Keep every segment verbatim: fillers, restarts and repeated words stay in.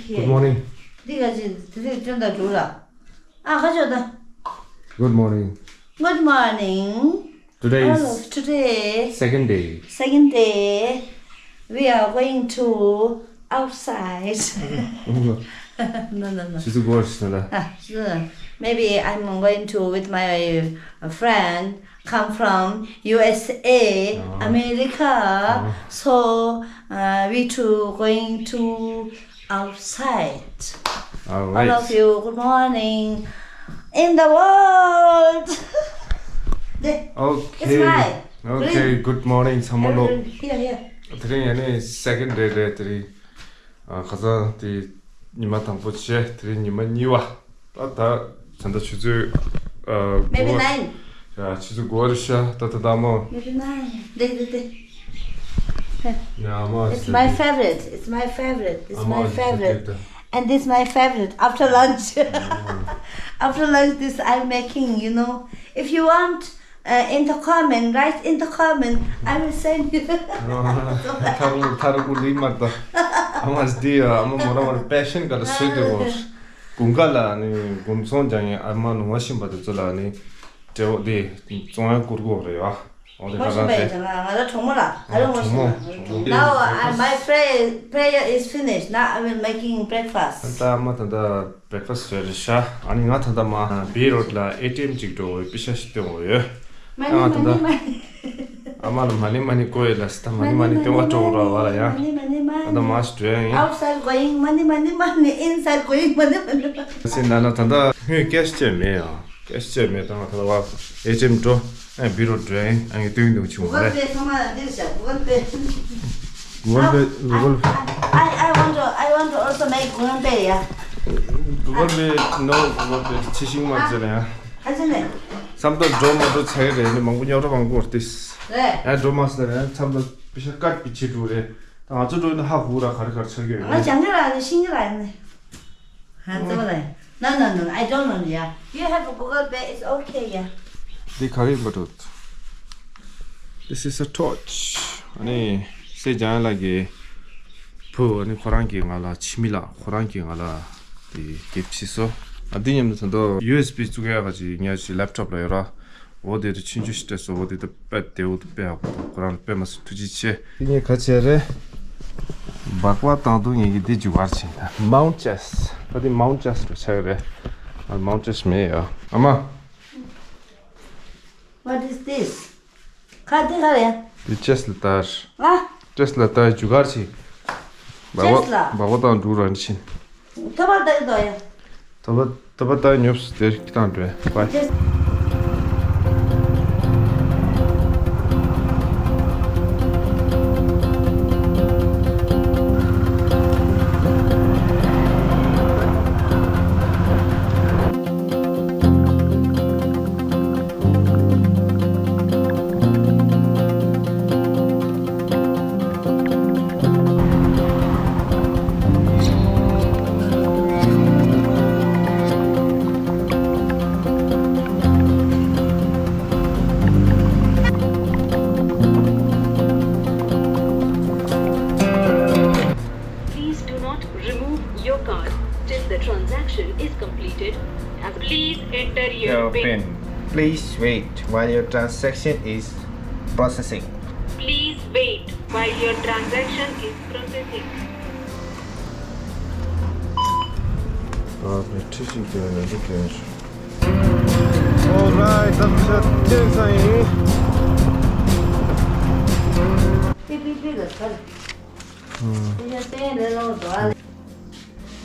Good morning. འདི་ག་ཅི་དེ་རིང་སྟོན་དང་འགྲོ་ལ། ཨ་ཁ་ཆོ་ད། Good morning. Good morning. Today Hello, is today, second day. Second day. We are going to outside. No, no, no. She's a ghost, no, no. Ah, so maybe I'm going to with my uh, friend come from U S A, Ah. America. Ah. So uh, we two going to outside. All All right. of you, good morning. In the world. There. Okay. It's my Okay, green. Good morning. ཚང་མ་ལོ། Everyone, here, here. དེ་རིང་ཡ་ནི་second day རེད། དེ་རིང་ཨ་ཁ་སང་དེ་ཉི་མ་དང་པོ་བྱས། དེ་རིང་ཉི་མ་གཉིས་པ། ད་ད་ད་ལྟ་ཆུ་ཚོད་ཨ་Maybe དགུ་པ། nine. ཡ་ཆུ་ཚོད་དགུ་པ་རེད་ཤག་ད་ད་ད་མོ། Maybe nine. དེ་དེ་དེ། ཡ་མོ། It's my favorite. It's my favorite. It's my favorite. And this my favorite after lunch. After lunch, this I'm making, you know. If you want, uh, in the comment, write in the comment. I will send you. ཐར་ཐར་ཀུ་ལི་མར་ད། ཨ་མ་སི་དེ་ཨ་མ་མོ་ར་མོ་ར་པེ་ཤན་ག་ལ་སུ་དེ་བོ། དགུན་ཁ་ལ་ནི་དགུན་ཚོང་ཀྱང་ཨ་མ་ནུ་བ་ཤིན་པ་དེ་ཚོ་ལ་ནི་དེ་བོ་དེ་བཙོང་ཡང་བསྐུར་དགོས་རེད་ཡ། འོ་དེ་ཁ་ཁ་དེ། ང་ལ་གྲོགས་མོ་ལ། ང་ལ་ངོ་ཤེས་ན། གྲོགས་མོ། Now uh, my prayer, prayer is finished. Now I will making breakfast. ད་ཨ་མ་ད་ད་breakfast་བཟོས་རེད་ཤག་ཨ་ནི་ང་ད་ད་མ་བི་རོད་ལ་ཨེ་ཊི་ཨེམ་ཅིག་འགྲོ་བའི་པི་ཤ་ཞིག་སྟོན་འོ་ཡོད། མ་ནི་ཨ་མ་ནི་ད་མ་ནི། ཨ་མ་ལ་མ་ནི་མ་ནི་ཀོ་ཡེ་ལ་སི་ད་མ་ནི་མ་ནི་སྟོན་བ་འགྲོ་ར་བ་ལ་ཡ། མ་ནི་མ་ནི་མ་ནི། ད་ད་མ་ཞིག་འགྲོ་ཡ་ཡིན། Outside going, མ་ནི་མ་ནི་མ་ནི། Inside going, མ་ནི་མ་ནི་མ་ནི། སེ་ན་ན་ད་ད་ངས་ཀེ་ཤི་བྱས་མེད་ཡ། ཀེ་ཤི་བྱས་མེད། ད་ང་ད་ལ་བ་ཨེ་ཊི་ཨེམ་འགྲོ། ཨ་བི་རོ་འགྲོ་ཡིན། ཨ་ངས་སྟོན་འདུག་ཆུང་བ་རེད། Google Pay ཚང་མ་འདིར་བཞག Google Pay. Google Pay, Google Pay. I, I, I want to, I want to also make Google Pay, yeah. Google Pay, no Google Pay ཆེ་ཤིང་མ་ཟེར་ཡ། ཨ་ཅི་ནས། མཚམས་དང་འགྲོ་མ་འགྲོ་ཆ་ཡི་རེད། ནི་མང་པོ་ཉོ་ར་མང་པོ་ཏིས། རེད། ཡ་འགྲོ་མ་ཟེར་ཡ། མཚམས་དང་པི་ཤ་ཀར་པི་ཆེ་འགྲོ་རེད། ད་ང་ཚོ་འགྲོ་ཡིན་ན་ཧ་གོ་ར་ག་རེ་ག་རེ་ཆ་གི་ཡོད་ང་རེད། ཅང་གི་ར་ནི་ཤིང་གི་ར་ནི། ཧ་ཙམ་ལ། No, no, no, I don't know, yeah. You have a Google Pay, it's okay, yeah. འདི་ག་རེ་ཡིན་པ་འགྲོ། This is a torch. ཨ་ནི་སེ་ལྗང་ལགས་ཀྱི་བུ། ཨ་ནི་ཁོ་རང་གིས་ང་ལ། འཆི་མེད་ལགས་ཁོ་རང་གིས་ང་ལ་དེ་གེབ་ཕྱིས་སོ། ཨ་འདི་མཉམ་དུ་ད་དུང་ཡུ་ཨེས་བི་བཙུགས་ཡག་ག་ཅིག་ཉག་ཅིག་ལེབ་ཊོབ་ལ་ཡོད་ར། འོ་དེ་དུ་ཆུང་ཆུང་ཞིག་སྤྲད་སོང་། འོ་དེ་དུ་དཔེ་བདེ་བོ་དུ་དཔེ་ཡག་པོ་འདུག་ཁོ་རང་ལ་དཔེ་མ་སྲིད་ཐུགས་རྗེ་ཆེ། དེ་ངས་ག་བྱས་རེད། སྦག་སྦག་བཏང་དུས་ངས་ཀྱི་འདི་འཇུ་བར་ཕྱིན། མའུན་ཊི་ཅེ་སི། ད་དེ་མའུན་ཊི་ཅེ་སི་འགྲོ་ཆགས་རེད། ཨ་མའུན་ཊི་ཅེ་སི་མེད་ཡ། ཨ་མ། What is this? ཁ་དེ་ག་རེད། དེ་ཅེ་སི་ལ་ལྟར། ཨ། ཅེ་སི་ལ་ལྟར་འཇུ་གར་ཕྱིན། སྦག་སྦག་ཅེ་སི་ལ། སྦག་སྦག་བཏང་འགྲོ་རང་ཕྱིན། ཐོབ་པར་ལྟ་གི་འདུག་ཡ། ད་པ་ད་པ་ད་ཉོབ་སུ་དེར་ཁྱི་དང་འགྲོ་བའི། Please do not remove your card till the transaction is completed. Please enter your pin. Please wait while your transaction is processing. Please wait while your transaction is processing. ཨ་ཕའི་ཁྲི་ཞིག་སྟོན་ན་འདུག་སྟོན་ཞིག Alright, ད་ཆ་ཐེངས་ཡིན།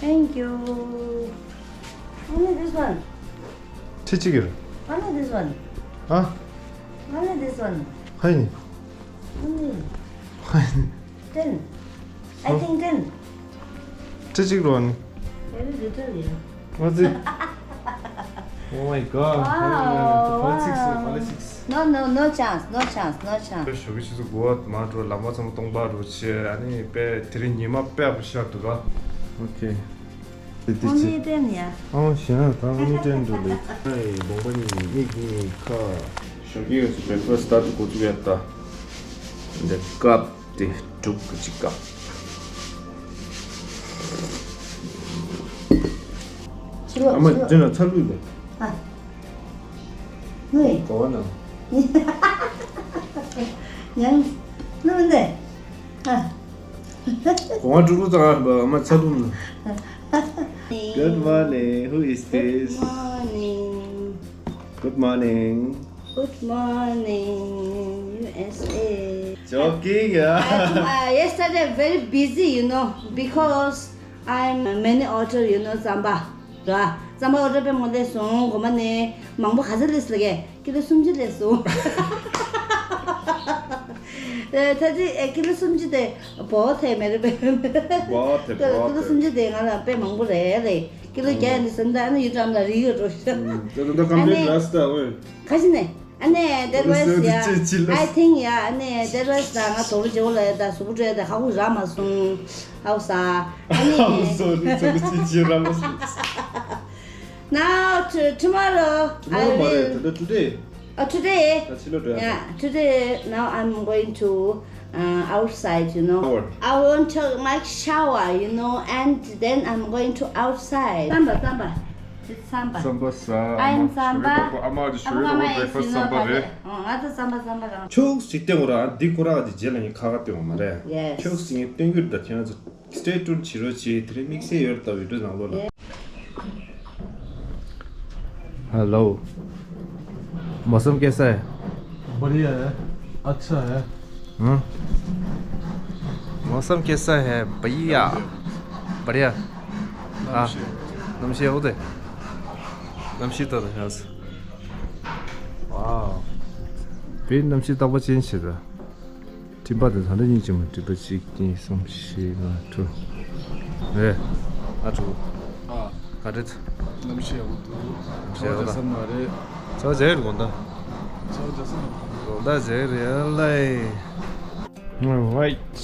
Thank you. Only this one. ཁྲི་གཅིག་གིས། Only this one. ཨ། Only this one. ཧའི་ནི། Only ཧའི་ནི། Ten. I think ten. ཁྲི་གཅིག་རོ་ནི། Very little, yeah. What's it? Oh my god. Wow, politics, wow. Politics. No, no, no chance, no chance, no chance. ཞོགས་ཀྱི་ཆུ་ཚོད་དགུ་པ་མར་འགྲོ། ལམ་པ་ཚང་མ་སྟོང་པ་རུ་བྱས། ཨ་ནི་དཔེ་དེ་རིང་ཉི་མ་དཔེ་ཡག་པོ་ཤར་འདུག་ག Okay. དེ་དེ་Only ཅི། ten, yeah. ཨོ་ཞེ་ན་ད་only ten འགྲོ་ལེ། ཧའི་དགོངས་པ་ཉིད་མིག་གཉིས་ཁ། ཞོགས་ཀྱི་ཡོད་སུ་བྲེག་ཕ་སི་ཊི་སི་ཊར་ཊི་འགོ་བཙུགས་ཡ་ད། འདི་ཀབ་དེ་དྲུག་གི་གཅིག་ཀབ། ཨ་མ་དེ་ན་ཚ་ལུས་ལ། ཨ། ངུས། གོ་བ་ན། ཡང་། ལུས་འདི། ཨ། གོ་བ་དཀྲུག་དཀྲུག་བཏང་ཨ་མ་ཚ་ལུས་ན། Good morning. Who is this? Good morning. Good morning. Good morning, U S A. Joking, yeah. I, uh, yesterday very busy, you know, because I'm many order, you know, རྩམ་པ། ར། རྩམ་པ་order དཔེ་མང་སླེབས་སོང་། གོ་མ་ནས་མང་པོ་ག་ཚོད་སླེབས་སོང་ལ་གས། ཀི་ལོ་སུམ་ཅུ་སླེབས་སོང་། ཨེ་ད་ཅི་ཨེ་ཀི་ལོ་སུམ་ཅུ་དེ་བོ་ཐེ་མེ་རེ་པེ། བོ་ཐེ་ད་བོ་ཀི་ལོ་ཐེ་སུམ་ཅུ་དེ་ང་ལ་དཔེ་མང་པོ་རེད་ལེ། ཀི་ལོ་བརྒྱ་ཡན་དེ་ཟིན་ད་ཨ་ནི་ཡུ་ཀྲམ་ལ་རིག་ཡོད་འགྲོ། ད་ད་ད་ཀམ་པི་ལིཊ་ལ་སི་ད་ཨོ། ཁ་ཅི་ནས། ཨ་ནི་that was, yeah, I think, yeah, ཨ་ནི་that was ད་ང་དོ་རུ་ཇོ་ལ་ད་སུ་བུ་ཏྲེ་ད་ཧ་གུ་ར་མ་སོང་། ཧའོ་ས། ཨ་ནི། I'm sorry, it's a little ཅི་ར་མ་སོང་། Now to, tomorrow I will. Tomorrow མ་རེད། ད་ད་today. Oh, today. ད་ཕྱི་ལོ་འགྲོ་ཡ། Yeah, today now I'm going to, uh, outside, you know. Shower. I want to make shower, you know, and then I'm going to outside. རྩམ་པ་རྩམ་པ། རྩམ་པ། རྩམ་པ་ཟ། I'm རྩམ་པ། ཞོགས་པ་ཨ་མ་གི་ཞོགས་པ་breakfast རྩམ་པ་རེད། ང་ཚོ་རྩམ་པ་རྩམ་པ་རང་། ཁྱོད་ཅིག་སྟོན་དགོས་ར། འདི་ཁོ་ར་གི་རྗེས་ལ་ངས་ཁ་ཁ་སྟོན་དགོས་མ་རེད། Yes. ཁྱོད་ཅིག་ངས་སྟོན་རྒྱུ་རེད། ད་ཁྱེད་རང་ཚོ་stay tuned བྱེད་རོགས་བྱེད། དེ་རིང་དམིགས་བསལ་ཡོད་རེད། ད་བི་ཌི་ཡོ་ནང་ལོགས་ལ། Hello. मौसम कैसा है? बढ़िया है, अच्छा है। हाँ? मौसम कैसा है भैया? बढ़िया। हाँ। नमस्ते होते। नमस्ते तो है। Wow. ཕའི་གནམ་གཤིས་རྟག་པར་ཅན་ཞིག་རེད། སྤྲིན་པ་དེ་ད་ལྟ་གཉིས་ཀྱི་མ་སྤྲིན་པ་གཅིག་གཉིས་གསུམ་བཞི་ལྔ་དྲུག་ཨེ། ཨ་དྲུག་ཨ། ག་རེད། གནམ་གཤིས་ཡག་པོ་འདུག་ཆར་པ་རྒྱག་ས་མ་རེད། ཆར་པ་རྒྱག་གི་རེད་དགོང་དག་ཆར་པ་རྒྱག་ས་མ་རེད། དགོང་དག་རྒྱག་གི་རེད་ལེ། Alright.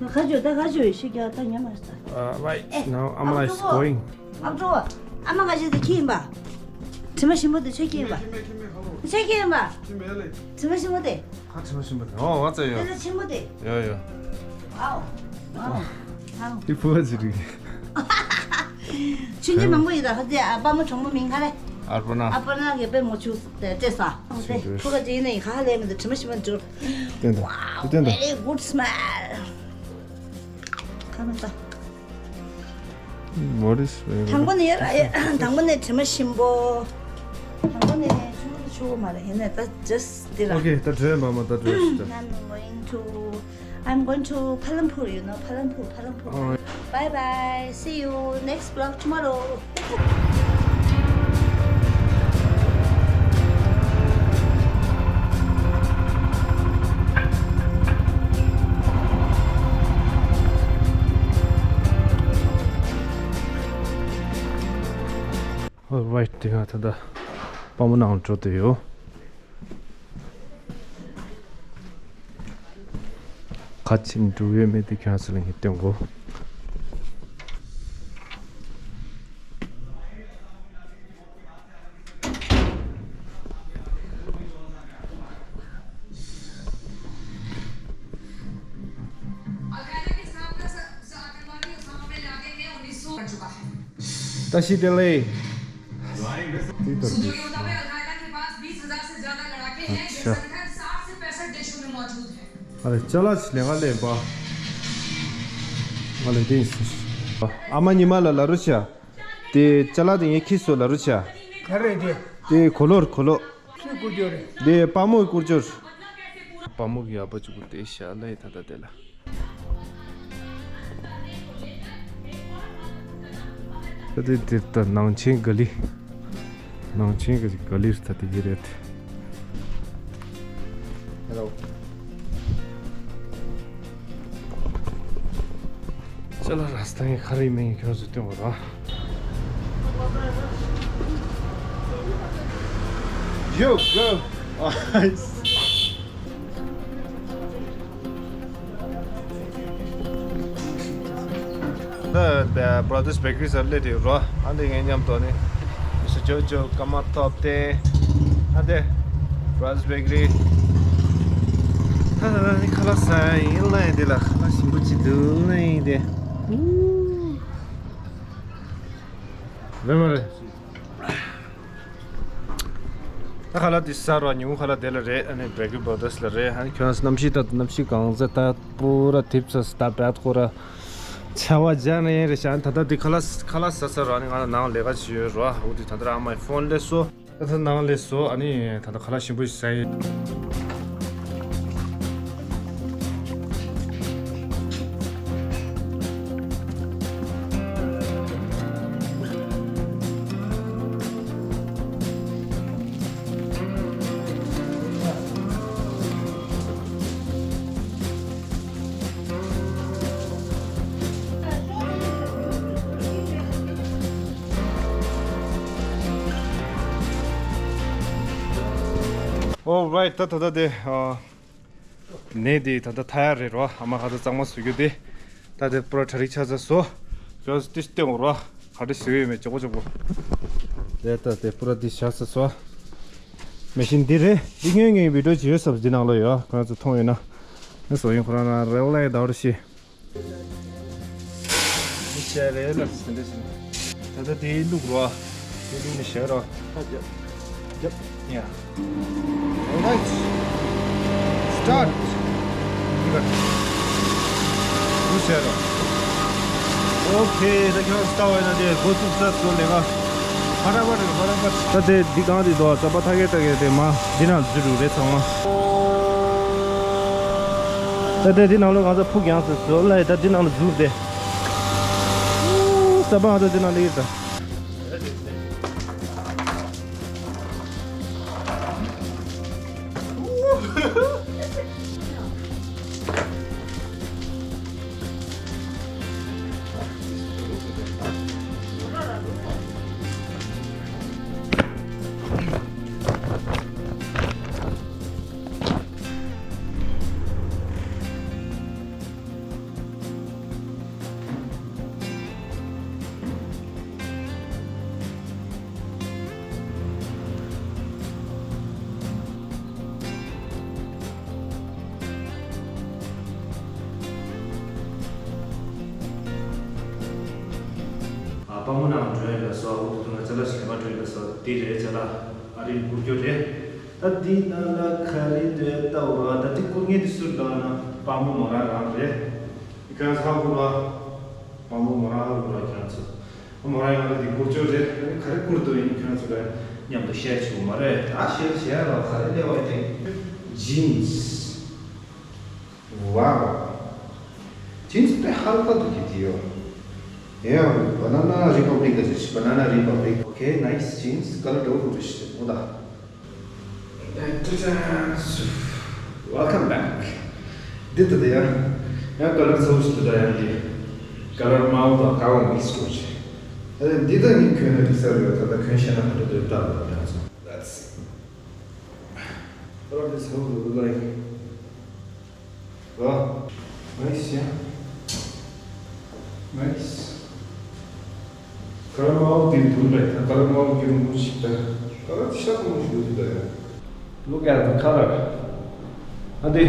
ཁ་ཅོ་ད་ཁ་ཅོ་ཤི་རྒྱག་ད་ཉམས་མ་ས། Alright, now Amala is going. ཨ་ཅོ། ཨ་མ་ཁ་ཅོ་དེ་ཁྱི་ཡིན་པ། དྲི་མ་ཞིམ་པོ་དེ་ཁྱོད་ཁྱི་ཡིན་པ། ཁྱི་མེད་ཁྱི་མེད་ཁྱི་མེད། ཁ་ལོ། ཁྱོད་ཁྱི་ཡིན་པ། ཁྱི་མེད་ལེ། དྲི་མ་ཞིམ་པོ་དེ། ཁ་དྲི་མ་ཞིམ་པོ་དེ། ཨོ་ང་ཚོ་ཡོད། དེ་ལ་ཆེན་པོ་དེ། ཡོད་ཡོད། ཨའོ། ཨའོ། ཨའོ། དེ་ཕུ་བ་ཅི་རིགས། ཆུང་ཆུང་མང་པོ་ཡོད་ད། ཁ་ཅིག་ཨ་ཕ་མ་གྲོགས་མོ་མིང་ག་རེ། ཨར་པ་ན། ཨར་པ་ན་གི་དཔེ་མོ་ཆུ་དེ་སྤྲད་ས། དེ་ཕུ་ག་ཅིག་ཡིན་ནའི་ག་ལས་མི་འདུག་དྲི་མ་ཞིམ་པོ་འདུག་བསྟན་དང་། Wow, བསྟན་དང་། Very good smell. ཁ་མ་ས། What is, དང་པོ་ནས་ཡོད་ར། དང་པོ་ནས་དྲི་མ་ཞིམ་པོ། དང་པོ་ནས་ཆུང་ཆུང་ཆུ་བོ་མ་རེད། ཡིན་ནས་ད་just འདི་ར། Okay, ད་འགྲོ་ཡ་མ་མ་ད་འགྲོ་ཡ་ཞིག་ད། I'm going to, I'm going to Palanpur, you know, Palanpur, Palanpur. Oh. Bye bye, see you next vlog tomorrow. Alright, དེ་སྔ་ད་ལྟ་དཔའ་མོ་ནང་འགྲོ་དུ་ཡོད། ཁ་ཆེམས་འགྲོ་ཡོད་མེད་དེ་ཁྱོད་ཚོ་ལ་ངས་སྟོན་གོ། अलकायदा के साथ का स-, स-, आतंकवादी ओसामा बिन लादेन ने उन्नीस सौ कर चुका है। तशी दिल्ली। सूत्रों के मुताबिक अलकायदा के पास बीस हज़ार से ज्यादा लड़ाके हैं। ये अच्छा। संगठन साठ से पैंसठ देशों में मौजूद है। अरे, चला, ले, ले, बा। अरे, दिन से। अमा निमा ला, ला, रुचिया। དེ་ཅ་ལག་དེ་ངས་ཁྱེར་སོང་ལ་རུ་ཆ། ག་རེ་དེ། དེ་གོ་ལོར་གོ་ལོ། ཁྱོད་སྐུ་སྐྱོར་རེད། དེ་དཔའ་མོའི་སྐུ་སྐྱོར། དཔའ་མོ་གི་ཨ་ཕ་གཅིག་པུ་དེ་ཤ་ལས་ད་ལྟ་དེ་ལ། ད་དེ་དེ་ད་ནང་ཆེན་ག་ལི། ནང་ཆེན་གྱི་ག་ལིར་ད་དེ་གི་རེད། Hello. ཅ་ལག་ར་སྟངས་ག་རེ་མིན་ཁྱོད་ཚོ་སྟོན་པ་དང་། Yo, go. འདི་Brothers Bakery ཟེར་སླེབས་དེ་རོ། ཨ་འདི་ངའི་མཉམ་དུ་ནི་Mister Jojo ཀརྨ་ཐོབ་སྟེ། ཨ་འདི་Brothers Bakery། ད་ད་ད་ནི་ཁ་ལག་ཟ་ཡིན་ལ་ཡིན་དེ་ལ་ཁ་ལག་ཞིམ་པོ་ཅིག་འདུག་ལ་ཡིན་དེ། རེད་མ་རེད། ད་ཁ་ལག་འདི་ཟ་རོགས། ཉིན་གུང་ཁ་ལག་དེ་ལ་རེད། ཨ་ནི་Breakfast Brothers ལ་རེད། ཨ་ནི་ཁྱོད་རང་གནམ་གཤིས་ད་གནམ་གཤིས་གང་ཟེར། ད་པུ་ར་དིབ་ས་ད་བད་ཁོ་ར་ཆ་བ་ཇ་ནས་ཡིན་རེད་ཤག་ད་ལྟ་འདི་ཁ་ལག་ཁ་ལག་ཟ་ས་རོགས། ཨ་ནི་ང་ལ་ནང་ལས་ཀ་བྱེད་ཡོད་རོགས། འོ་དེ་ད་ལྟ་རང་མའི་ཕོན་ལས་སོ། ད་ལྟ་ནང་ལས་སོ། ཨ་ནི་ད་ལྟ་ཁ་ལག་ཞིམ་པོ་ཞིག་ཟ་ཡིན། Alright, ད་ད་ད་དེ་ཨ། ནས་དེ་ད་ལྟ་ཐ་ཡག་རེད་རོ། ཨ་མ་ཁ་ཚ་གཙང་མ་བཟོ་རྒྱུ་དེ། ད་དེ་པུ་ར་གྲ་རིག་ཆ་ཚ་བཟོ། ཁྱོད་ཚོ་ཏིས་སྟེང་འོ་རོ། ག་འདྲ་བཟོས་ཡོད་མེད་ཅོག་པོ་ཅོག་པོ། དེ་ད་དེ་པུ་ར་འདི་བཞག་ས་བཟོ། མེ་ཤིན་འདི་རེད། འདི་སྔོན་ངས་བི་ཌིའོ་བྱས་ཡོད་ས་འདི་ནང་ལོ་ཡོད། ཁྱོད་ཚོ་མཐོང་ཡོད་ན། ཨ་བཟོ་ཡིན་ཁོ་རང་ན་རེ་བ་ལ་ཡི་ད་བར་ཤེས། མི་བྱས་རེད་ལ་ཟིན་འདྲ་ཟིན། ད་ལྟ་དེའི་ལུག་རོ། དེ་ལུག་ནི་བཞག་རོ། ད་རྒྱབ། རྒྱབ། ཡ། Alright. Start. ཡི་ག་ལུག་བཞག་རོ། Okay. ད་ཁྱོད་ལྟ་བ་ཡིན་ན་དེ་འགོ་ཚུགས་ཚར་སོང་ལས་ཀ། ཧ་ར་བ་རེད། ཧ་ར་བ། ད་དེ་འདི་གང་རེད་དོ། རྩ་བ་ཐག་གེ་ཐག་གེ་དེ་མ་འདི་ནང་འཛུལ་འགྲོ་རེད་ཚང་མ། ད་ལྟ་འདི་ནང་ལོགས་གང་ས་ཕུག་ཡང་ཟེར་ཟོ་ལ་ཡི་ད་འདི་ནང་ལ་འཛུལ་ཏེ། ས་པ་ང་ཚོ་འདི་ནང་ལ་ཡིར་ད། ཨ། པང་མོ་ནང་འགྲོ་ཡ་ལ་སོ། འོ་དེ་དུས་ང་ཅ་ལག་ཞིག་ལས་མ་འགྲོ་ཡ་ལ་སོ། དེ་རེད་ཅ་ལག་ཨ་རི་སྒུར་རྒྱུ་རེད། ད་འདི་ནང་ལ་ག་རེ་འདུག་ལྟ་བ། ད་འདི་བསྐུར་མཁན་དེ་སུ་རེད་ལབ་ན་པང་མོ་མོ་རང་རང་རེད། ཁྱོད་ཚོ་ཧ་གོ་བ། པང་མོ་མོ་རང་ཧ་གོ་བ་ཁྱོད་ཚོ། མོ་རང་ཡང་ལ་འདི་བསྐུར་རྒྱུ་རེད། ག་རེ་བསྐུར་འདུག་ཡིན་ཁྱོད་ཚོ་ལ་མཉམ་དུ་ཤེར་བྱེད་དགོས་མ་རེད། ད་ཤེར་བྱེད་ཡ་རོགས་ག་རེ་སླེབས་པ་ཡིན་ཏེ། Jeans. Wow. Jeans དཔེ་ཧལ་ཀ་འདུག་གི་དེ་ཡོ། Yeah, Banana Republic ག་ཅིག Banana Republic. Okay, nice jeans. Color འགྲོ་དགོས་རེད་ཤི་མོ་ད། Welcome back. འདི་ད་ད་ཡ། ཡང་color ཚ་བོ་ཞིག་འདུག་ད་ཡང་འདི། Color མའོ་དང་ཀ་བ་mix འགྲོ་ཆེ། ད་འདི་ད་ངས་གོན་ན་འགྲིག་ས་རེད། ད་ད་གོན་ཤེས་ན་ག་འདྲ་འདུག་ལྟ་རོགས་ཡང་ཚོ། Let's see. What are these hoes look like? Wow. Nice, yeah. Nice. Caramel དེ་འདུག་ལ། ད་caramel གི་རིང་པོ་ཞིག་ད། color ཤ་སྟག་མོ་ཞིག་འདུག་ད་ཡ། Look at the color. ཨ་དེ།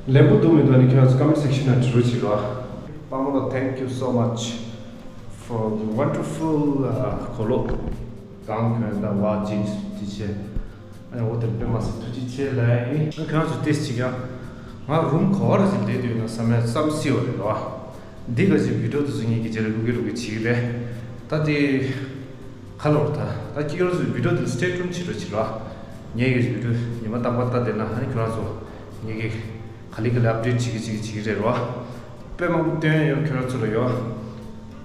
ལེན་པོ་འདུག་མི་འདུག་ནི་ཁྱོད་ཚོ་comment section ནང་འབྲི་རོགས་བྱེད་རོགས། པང་མོ་ལགས། Thank you so much for the wonderful, uh, གོས་ལོག་གང་གོན་ད་བ་jeans དེ་བྱས། ཨ་ནི་འོ་དེར་དཔེ་མ་སྲིད་ཐུགས་རྗེ་ཆེ་ལབ་ཡིན། ང་ཁྱོད་ཚོ་ཏེས་ཅིག་ཡང་། ང་རུམ་ག་བ་ར་ཅིག་བསྡད་དུས་ན་བསམ་ཡ་བསམ་སྲིད་པ་རེད་དོ། འདི་ག་ཅིག་བི་ཌིའོ་དེ་ཚོ་ངེད་ཀྱི་རྗེས་ལ་བླུག་གི་བླུག་གི་བྱེད་ཀྱི་རེད། ད་དེ་ག་ལོར་ད་ད་ཁྱེད་རང་ཚོ་བི་ཌིའོ་དེ་ལ་stay tuned བྱེད་རོགས་བྱེད་རོགས། ངེད་ཀྱི་བི་ཌིའོ་ཉི་མ་རྟག་པར་ལྟ་བསྡད་ན་ཨ་ནི་ཁྱོད་རང་ཚོ་ངེད་ཀྱི་ག་ལེ་ག་ལེ་update བྱེད་ཀྱི་བྱེད་ཀྱི་བྱེད་ཀྱི་རེད་རོ། དཔེ་མང་པོ་སྟོན་ཡོད་ཁྱོད་རང་ཚོ་ལ་ཡོད།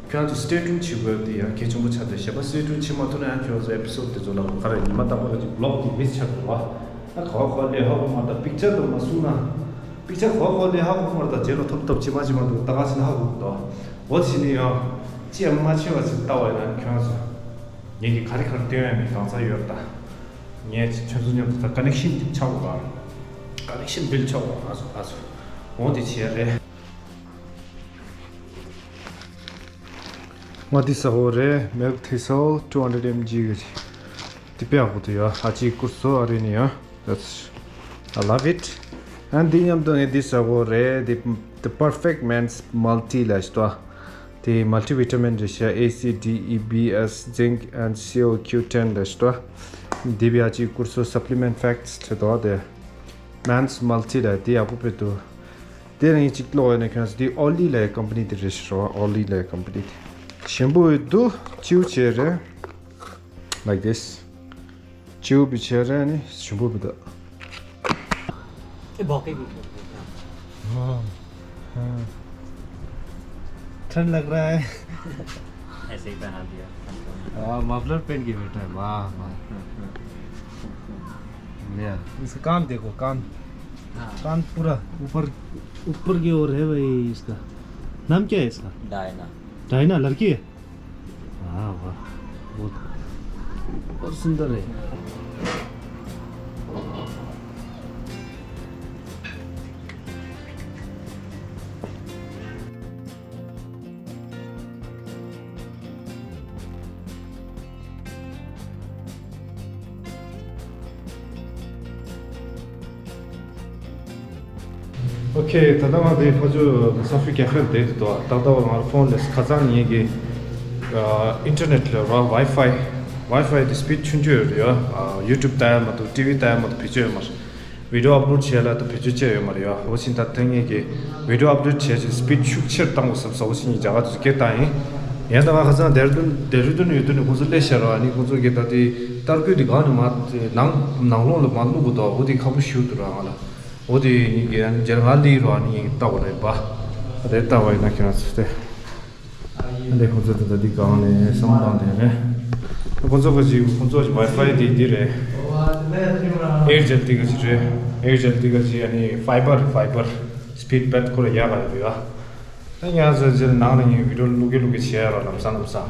ཁྱོད་ཚོ་stay tuned བྱེད་དགོས་དེ་ཡང་གལ་ཆེན་པོ་ཆགས་འདུག་གཞན་པ་stay tuned བྱེད་མ་ཐུབ་ན་ཡང་ཁྱོད་ཚོ་episode དེ་ཚོ་ལ་ག་རེ་ཉི་མ་རྟག་པར་གཅིག་vlog དེ་miss ཆགས་འགྲོ་བ། ད་ག་བ་ག་བ་སླེབས་ཧ་གོ་མ་ད་picture དུ་མ་བཟུང་ན། picture ག་བ་ག་བ་སླེབས་ཧ་གོ་མ་ད་རྗེས་ལ་ཐོབ་ཐོབ་ཅི་མ་ཅི་མ་འདུག་ད་ག་ཅི་ན་ཧ་གོ་འདུག་འོ་ཕྱི་ནས་ཡང་ཅི་ཡང་མ་ཆེ་བ་ཅིག་ལྟ་བ་ཡིན་ན་ཁྱོད་ཚོ་ངེད་ཀྱི་ག་རེ་ག་རེ་སྟོན་ཡ་མེད་གང་ཚ་ཡོད་ད། ངས་ཁྱོད་ཚོ་མཉམ་དུ་ད་connection དེ་ཆགས་དགོས་པ། connection build ཆགས་དགོས་པ་ང་ཚོ་ང་ཚོ་འོ་དེ་བྱས་རེད། ང་འདི་ཟ་གོ་རེད། Milk Thistle two hundred M G གི་འདི་དཔེ་ཡག་པོ་འདུག་ཡ། ཨ་ཅེས་བསྐུར་སོང་ཨ་རི་ནས་ཡ། That's, I love it. ཨ་འདི་མཉམ་དུ་ངས་འདི་ཟ་གོ་རེད། The, the Perfect Man's Multi ལ་ཞིག་ཏོ། དེ་མལ་ཊི་བི་ཊ་མིན་རེད་ཤག A C D E B S, zinc and C O Q ten རེད་ཤག་དེ་བྱས་ཅིག་ཀུར་སོ་supplement facts བྲིས་འདུག་དེ། Man's Multi རེད། དེ་ཡག་པོ་དཔེ་འདུག་དེ་ནས་གཅིག་ཀློག་ཡོད་ན་ཁྱོད་ཚོ། དེ་ཨོ་ལི་ལབ་ཀམ་པ་ནི་དེ་རེད་ཤག་ཨོ་ལི་ལབ་ཀམ་པ་ནི་དེ། ཞིམ་པོ་འདུག་སྐྱིད་པོ་བྱས་རེད། Like this. སྐྱིད་པོ་བྱས་རེད། ནི་ཞིམ་པོ་འདུག हाँ, हाँ। ठंड लग रहा है। ऐसे ही पहना दिया। हाँ, मफलर पहन के बैठा है। वाह, वाह। ले, इसका कान देखो, कान। हाँ। कान पूरा ऊपर, ऊपर की ओर है भाई इसका। नाम क्या है इसका? डायना। डायना, लड़की है? वाह, वाह। बहुत, बहुत सुंदर है। ཨོ་ཁེ། ད་ལྟ་ང་དེ་ཕ་ཇོ་ས་ཧྥི་ཀེ་ཧྥེ་ལ་བསྡད་འདུག་ད་ལྟ་བ་ང་ལ་ཕོན་ལས་ཁ་སང་ངེད་ཀྱི་ཨ་ཨིན་ཊར་ནེཊ་ལ་ར་ཝའི་ཕའི་ཝའི་ཕའི་དེ་སི་པིཌ་ཆུང་ཆུང་ཡོད་རེད་ཡ། ཨ་ཡུ་ཊུབ་ལྟ་ཡ་མ་གཏོགས་ཊི་ཝི་ལྟ་ཡ་མ་གཏོགས་བེད་སྤྱོད་ཡོད་མ་རེད། བི་ཌི་ཡོ་ཨབ་ལོཌ་བྱས་ལ་ད་བེད་སྤྱོད་བྱས་ཡོད་མ་རེད་ཡ། འོ་ཕྱིན་ད་ཐེངས་ངེད་ཀྱི་བི་ཌི་ཡོ་ཨབ་ལོཌ་བྱས་ཅིག་སི་པིཌ་ཤུགས་ཆེར་བཏང་དགོས་བསམ་ས། འོ་ཕྱིན་ངས་རྒྱ་གར་དུ་སྐད་བཏང་ཡིན། ཡང་ད་ང་ཁ་སང་ལྡེ་ར་ལྡུན་ལྡེ་ར་ལྡུན་ཡོད་དུས་ནས་ཁོང་ཚོ་སླེབས་ཤག་ར། ཨ་ནི་ཁོང་ཚོ་གིས་ད་དེ་ཏར་སྐུད་དེ་སྒང་ནས་མར་ནང་ནང་ལོགས་ལ་མར་བླུག་དགོས་འདུག་འོ་དེ་ཁག་པོ་ཞེ་པོ་འདུག་ར་ང་ལ། འོ་དེ་ཡིན་གྱི་ཨ་ནི་རྗེས་ལ་ང་སླེབས་རོགས། ཨ་ནི་ཡིན་ལྟ་བ་རེད་པ། དེ་ལྟ་བ་ཡིན་ན་ཁྱེད་རང་ཚོ་དེ། ཨ་ནི་ཁོང་ཚོ་དེ་ད་དེ་སྒང་ནས་བསམ་བློ་བཏང་དེ་རེད། ཁོང་ཚོ་ག་ཅིག་ཁོང་ཚོ་གི་ཝའི་ཕའི་དེ་འདི་རེད། ཨེར་ཊེལ་དེ་ག་ཅིག་རེད། ཨེར་ཊེལ་དེ་ག་ཅིག་ཨ་ནི་ཕའི་བར་ཕའི་བར་སི་པིཌ་སྦད་ཁོ་ར་ཡག་ག་ཡོད་ཡ། ད་ང་ཚོ་རྗེས་ལ་ནང་ལ་ངས་བི་ཌི་ཡོ་བླུག་གི་བླུག་གི་བྱས་རོགས། ལམ་སང་ལམ་སང་།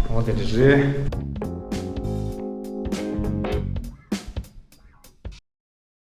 འོ་དེ་འདྲ་རེད།